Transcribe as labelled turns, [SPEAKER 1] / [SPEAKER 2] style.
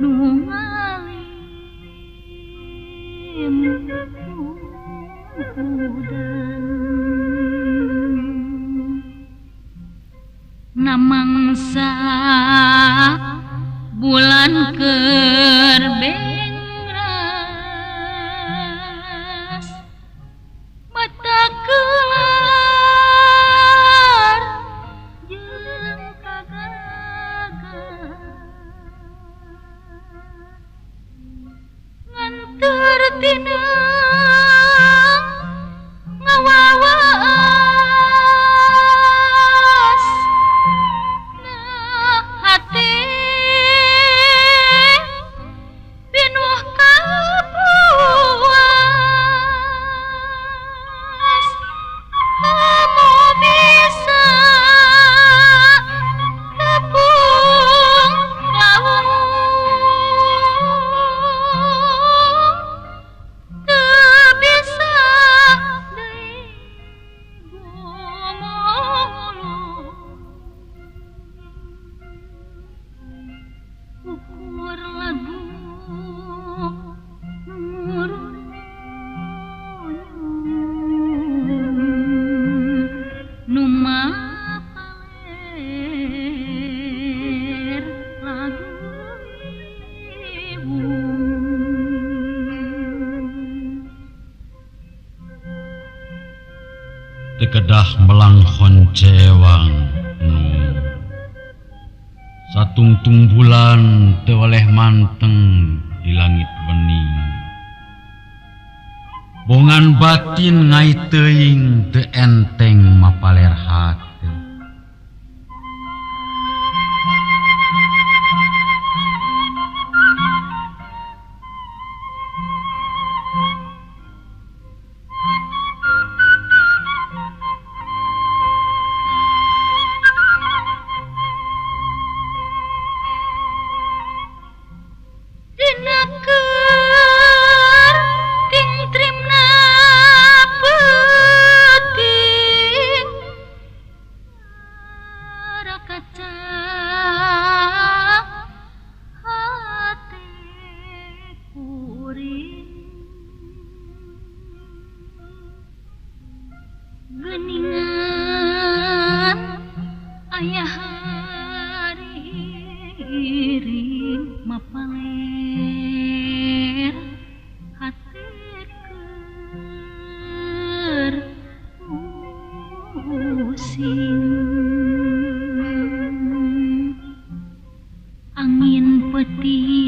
[SPEAKER 1] nu ngalim udan namangsa bulan keur bengras mata kelar jeung kagaga ngan teu tinang ngawawas na hate pinuh kapuas kamu bisa tepung lawung teu bisa deui gumulung ukur lagu nu mapaler lagu ibu.
[SPEAKER 2] Teu kedah melangkon cewang nu satungtung bulan teu oleh manteng di langit wening. Bongan batin ngai teuing teu enteng mapaler hate.
[SPEAKER 1] Dina keur tingtrimna peuting rakaca hate kuring geuningan aya hariring mapaler hate keur pusing angin peuting.